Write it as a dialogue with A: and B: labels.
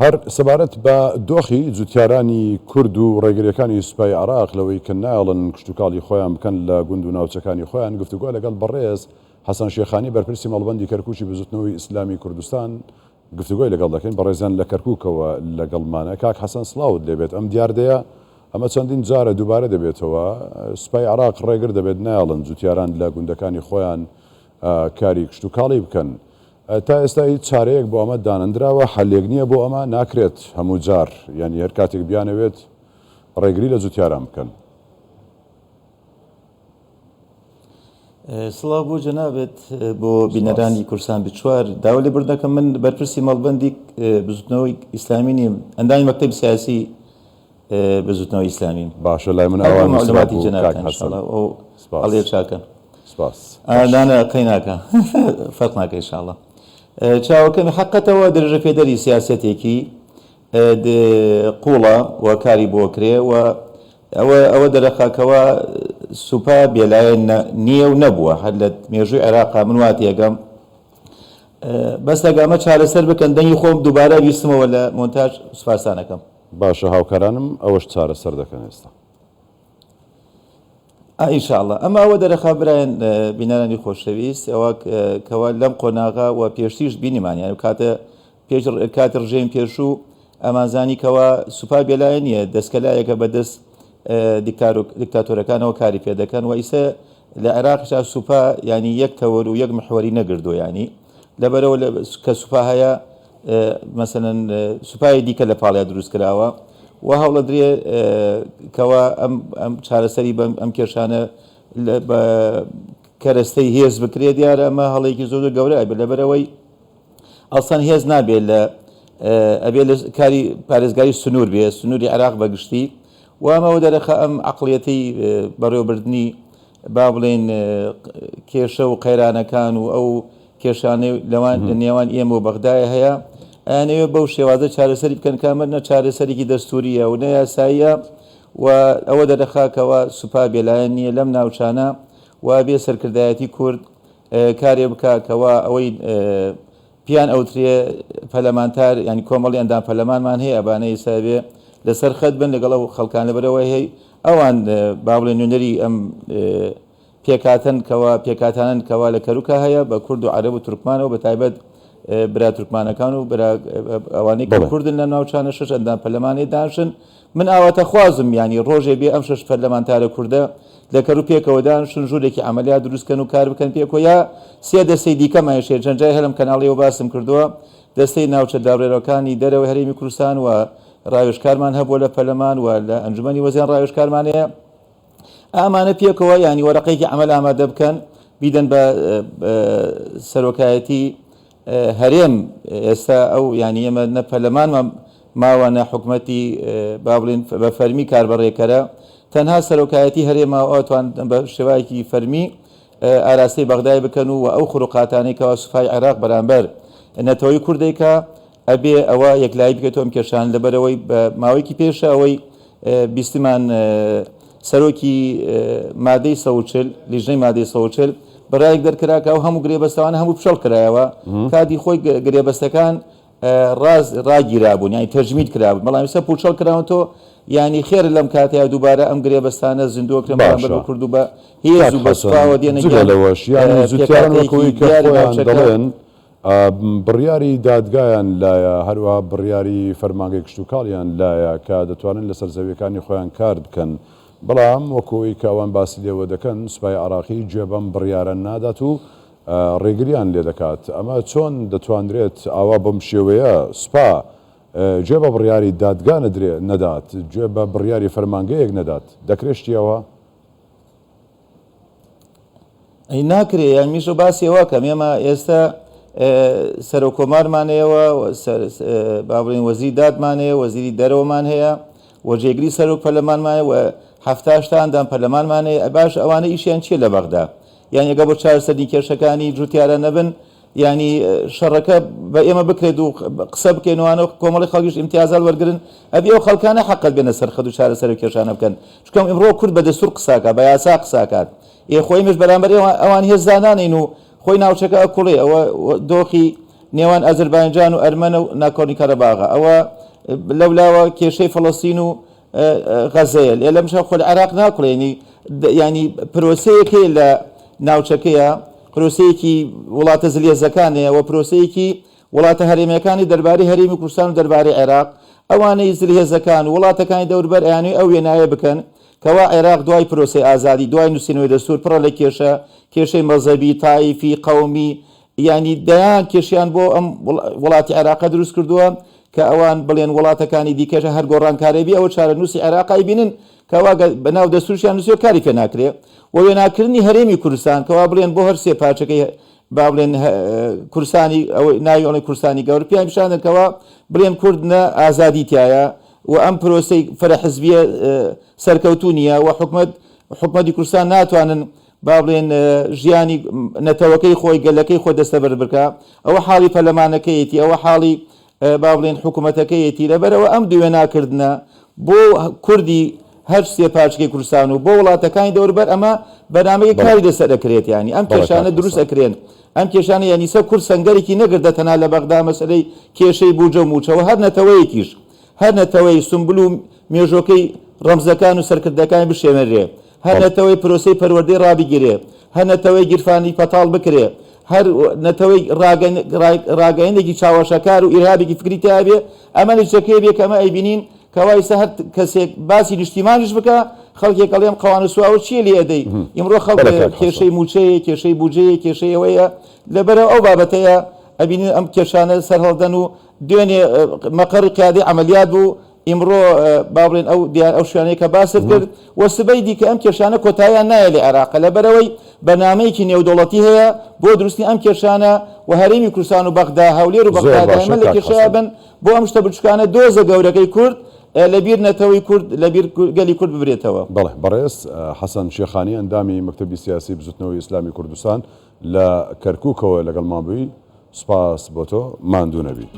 A: هەر سەبارەت بە دۆخی جوتیارانی کورد و ڕێگرییەکانی سوپای عێراق لەوەی کە نایەڵن کشتوکاڵی خۆیان بکەن لە گوند و ناوچەکانی خۆیان گفتوگۆ لەگەڵ بەڕێز حەسەن شێخانی بەرپرسی مەڵبەندی کەرکوکی بزوتنەوەی ئیسلامی کوردستان گفتوگۆی لەگەڵ دەکەین بەڕێزیان لە کەرکوکەوە لەگەڵمانە کاک حەسەن سڵاوت لێبێت ئەم دیاردەیە ئەمە چەندین جارە دووبارە دەبێتەوە سوپای عێراق ڕێگر دەبێت نایەڵن جوتیاران لە گوندەکانی خۆیان کاری کشتوکاڵی بکەن تا ئێستا هیچ چارەیەک بۆ ئەمە دانەندراوە، حەلێک نییە بۆ ئەمە، ناکرێت هەموو جار یانی هەر کاتێک بیانەوێت ڕێگری لە جوتیاران بکەن.
B: سڵاو بۆ جەنابت بۆ بینەرانی کوردستان 24 داوا لێبوردن دەکەم من بەرپرسی مەڵبەندی بزوتنەوەی ئیسلامی نیم ئەندامی مەکتەبی سیاسی بزوتنەوەی ئیسلامیم.
A: باشە لای من ئاوا نوسرابوو کاک حەسەن. سپاس.
B: ئەڵێ چاکە.
A: سپاس.
B: نانا قەی ناکا فەرق ناکا ئینشاڵڵا. چاوەکەمی حەقەتەوە درێژە پێدەری سیاسەتێکی قوڵە و کاری بۆ کرێ و ئەوە ئەوە دەرەخا کەوا سوپا بێلایەن نییە و نەبووە هەر لە مێژووی عێراقا من وا تێگەم بەس ئەگە ئەمە چارەسەر بکەن دەنگی خۆم دووبارە بیستمەوە لە مۆنتاژ سوپاستان ئەکەم.
A: باشە هاوکارانم ئەوەش چارەسەر دەکەن ئێستا.
B: ان شاء اللە ئەمە ئەوە دەرەخا برایان بینەرانی خۆشەویست ئەوە کەوا لەم قۆناغە و پێشتریش بینیمان یانی کاتە پێش کاتی ڕژێم پێشوو ئەمانزانی کەوا سوپا بێلایە نییە دەستکەلایەکە بەدەست دیکتاتۆرەکانەوە کاری پێ دەکەن و ئیسە لە عێراقیشا سوپا ینی یەک تەوەر و یەک محوەری نەگردووە ینی لەبەرەوە کە سوپا هەیە مەسەلەن سوپای دیکە لە پاڵیا دروست کراوە و هەوڵەدرێ کەوا ئەم ئەم چارەسەری بەم ئەم کێشانە بە کەرەستەی هێز بکرێت دیارە ئەمە هەڵێکی زۆر زۆر گەورە ئەبێت لەبەرەوەی ئەسڵەن هێز نابێت لە ئەبێ لە کاری پارێزگاری سنوور بێ سنووری عێراق بەگشتی و ئەمەوە دەرەخە ئەم عقلیەتی بەڕێوەبردنی با بڵێین کێشە و قەیرانەکان و ئەو کێشانەی لەوان لە نێوان ئێمە و بەغدایە هەیە ئەیانەوێت بەو شێوازە چارەسەری بکەن کە ئەمە نە چارەسەرێکی دەستووریە و نە یاساییە و ئەوە دەرەخا کەوا سوپا بێلایەن نییە لەم ناوچانە و بێ سەرکردایەتی کورد کارێ بکا کەوا ئەوەی پیان ئەوترێ پەلەمانتار یانی کۆمەڵی ئەندام پەلەمانمان هەیە ئەبانە ئیستا ئەبێ لەسەر خەت بن لەگەڵ ئەو خەڵکان لەبەرئەوەی هەی ئەوان با بڵێن نوێنەری ئەم پێکهاتەن کەوا پێکهاتانەن کەوا لە کەروکا هەیە بە کورد و عەرەب و تورکمانەوە بە تایبەت برا تورکمانەکان و برا ئەوانەی کە کوردن لەم ناوچانە شەش ئەندام پەرلەمانی دانشن من ئاواتەخوازم یانی ڕۆژێ بێ ئەم شەش پەرلەمانتارە کوردە لە کەرو پێکەوە دانشن ژوورێکی عەمەلیات دروست کەن و کار بکەن پێکەوە یا سێ دەستەی دیکەمان شێ چەند جای هەر لەم کەناڵیەوە باسم کردووە دەستەی ناوچە دابڕێراوەکانی دەرەوەی هەرێمی کوردستان و ڕاوێژکارمان هەبووە لە پەرلەمان و لە ئەنجومەنی وەزیران ڕاوێژکارمان هەیە ئامانە پێکەوە یانی وەرەقەیەکی عەمەل ئامادە بکەن بیدەن بە سەرۆکایەتی هەرێم ئێستا ئەو یانی ئێمە نە پەرلەمانمان ماوە نە حکومەتی با بڵێن بە فەرمی کاربەڕێکەرە تەنها سەرۆکایەتی هەرێمە ئەوتوان بە شێوایەکی فەرمی ئاراستەی بەغدای بکەن و ئەو خروقاتانەی کەوا سوپای عێراق بەرامبەر نەتەوەی کوردێکە ئەبێ ئەوە یەکلایی بکرێتەوە ئەم کێشانە لەبەرئەوەی بە ماوەیەکی پێشە ئەوەی بیستمان سەرۆکی مادەی 140 لیژنەی مادەی 140 بڕیارێک دەرکرا کە ئەو هەموو گرێبەستەوانە هەموو پشەڵ کرایەوە کاتی خۆی گرێبەستەکان ڕاز ڕاگیرابوون یانی تەجمید کرابوون بەڵام ئێستا پوچەڵ کراونەوە یانی خێر لەم کاتەیە دووبارە ئەم گرێبەستانە زیندووە کرێن بەرامبەر
A: باشە
B: بە کورد و بە هێز
A: کاک
B: و بە
A: حەسەن
B: سوپاوە دێنە
A: جگە
B: گیان
A: لەوەش یانی جوتیاران
B: پێکهاتەیەکی
A: وەکەوەی کە
B: دیاری
A: خۆیان
B: ناوچەکە.
A: دەڵێن بڕیاری دادگایان لایە، هەروەها بڕیاری فەرمانگەی کشتوکاڵیان لایە کە دەتوانن لەسەر زەویەکانی خۆیان کار بکەن، بەڵام وەکو ئەوەی کە ئەوان باسی لێوە دەکەن سوپای عێراقی گوێ بەم بڕیارە نادات و ڕێگریان لێدەکات، ئەمە چۆن دەتوانرێت ئاوا بەم شێوەیە سوپا گوێ بە بڕیاری دادگا نەدرێ نەدات، گوێ بە بڕیاری فەرمانگەیەک نەدات، دەکرێت شتی ئەوها؟
B: ئەی ناکرێ یان میشۆ باسی ئەوە کەم ئێمە ئێستا سەرۆک کۆمارمان هەیەوە با بڵێین وەزیری دادمان هەیە وەزیری دەرەوەمان هەیە و جێگری سەرۆک پەرلەمانمان هەیە و هەفتاشتا ئەندام پەرلەمانمان هەیە باش ئەوانە ئیشیان چییە لە بەغدا یان ئەگە بۆ چارەسەری کێشەکانی جوتیاران نەبن یانی شەڕەکە بە ئێمە بکرێت و قسە بکەین وانە کۆمەڵی خەڵکیش ئیمتیازات وەرگرن ئەبی ئەو خەڵکانە حەقت بێنە سەر خەت و چارەسەر و کێشانە بکەن چونکە ئیمڕۆ کورد بە دەستور قساکا بە یاسا قساکات ئێ خۆ ئێمەش بەرامبەر ئەوان هێز دانانێین و خۆی ناوچەکە ئەکوڵێ ئەوە دۆخی نێوان ئازەربایجان و ئەرمەنە و ناکۆرنی کەرەباغە، ئەوە لەولاوە کێشەی فەڵەستین و غەزەیە، لێ لەمشە خۆ لە عێراق ناکوڵێنی، یانی پرۆسەیەک هەیە لە ناوچەکەیە، پرۆسەیەکی وڵاتە زلهێزەکان هەیە و پرۆسەیەکی وڵاتە هەرێمیەکانی دەربارەی هەرێمی کوردستان و دەربارەی عێراق، ئەوانەی زلهێزەکان و وڵاتەکانی دەوربەر ئەیانەوێ ئەو وێنایە بکەن کەوا عێراق دوای پرۆسەی ئازادی، دوای نووسینەوەی دەستوور پڕە لە کێشە، کێشەی مەزهەبی، تائیفی، قەومی، یانی دەیان کێشەیان بۆ ئەم وڵاتی عێراقە دروست کردووە کە ئەوان بڵێن وڵاتەکانی دیکەش هەر گۆڕانکارێ بێ ئەوە چارەنووسی عێراق ئەیبینن کەوا بەناو دەستوورشیان نووسیوە کاری پێ ناکرێ و وێناکردنی هەرێمی کوردستان کەوا بڵێن بۆ هەر سێ پارچەکەی با بڵێن کوردستانی ئەوەی ناوی ئەڵێن کوردستانی گەورە پێیان پیشان دەن کەوا بڵێن کورد نە ئازادی تایە و ئەم پرۆسەی فرە حزبیە سەرکەوتوو نییە و حکومەت حکومەتی کوردستان ناتوانن با بڵێن ژیانی نەتەوەکەی خۆی گەلەکەی خۆی دەستەبەر بکا ئەوە حاڵی پەرلەمانەکەیەتی ئەوە حاڵی با بڵێن حکوومەتەکەیەتی، لەبەرئەوە ئەم دوێناکردنە بۆ کوردی هەر سێ پارچکەی کوردستان و بۆ وڵاتەکانی دەوروبەر ئەمە بەرنامەیەکی
A: بەڵێ
B: کاری لەسەر ئەکرێت یانی ئەم
A: بەڵێ کاک
B: کێشانە دروست
A: حەسەن.
B: ئەکرێن ئەم کێشانە یانی سە کورد سەنگەرێکی نەگردە تەنها لە بەغدا مەسەلەی کێشەی بوجە و موچە و هەر نەتەوەیەکیش هەر نەتەوەی سومبل و مێژۆکەی ڕەمزەکان و سەرکردەکانی بشێوێنرێ هەر
A: بەڵێ.
B: نەتەوەی پرۆسەی پەروەردەی ڕابگیرێ، هەر نەتەوەی گیرفانی پەتاڵ بکرێ، هەر نەتەوەی ڕاگەیەندێکی چاوەشەکار و ئیرهابێکی فکری تیا بێ، ئەمە نەتیجەکەی بێ کە ئەمە ئەیبینین کەوا ئیستا هەر کەسێک باسی نیشتیمانیش بکا خەڵکێک ئەڵێ ئەم قەوانە سواوە چییە لێ ئەدەی؟ ئیمڕۆ خەڵک
A: بەڵێ کاک حەسەن.
B: کێشەی مووچەیە، کێشەی بوجەیە، کێشەی ئەوەیە، لەبەرئەو ئەو بابەتەیە ئەبینین ئەم کێشانە سەرهەڵدەن و دوێنێ مەقەڕی قیادەی عەمەلیات بوو، ئیمڕۆ با بڵێن ئەو دیار ئەو شوێنەی کە باست کرد و سبەی دیکە ئەم کێشانە کۆتاییان نایە لە عێراق لەبەرئەوەی بەرنامەیەکی نێودەوڵەتی هەیە بۆ دروستنی ئەم کێشانە و هەرێمی کوردستان و بەغدا هەولێر و
A: زۆر
B: بەغدا
A: باشە
B: دایمەن لە
A: کاک
B: کێشەیا
A: حەسەن.
B: بن بۆ ئەم شتە بچوکانە دۆزە گەورەکەی کورد لە بیر نەتەوەی کورد لە بیر گەلی کورد ببرێتەوە.
A: بەڵێ بەڕێز حەسەن شێخانی ئەندامی مەکتەبی سیاسی بزوتنەوەی ئیسلامی کوردستان لە کەرکوکەوە لەگەڵمان بووی سوپاس بۆ تۆ ماندوو نەبیت.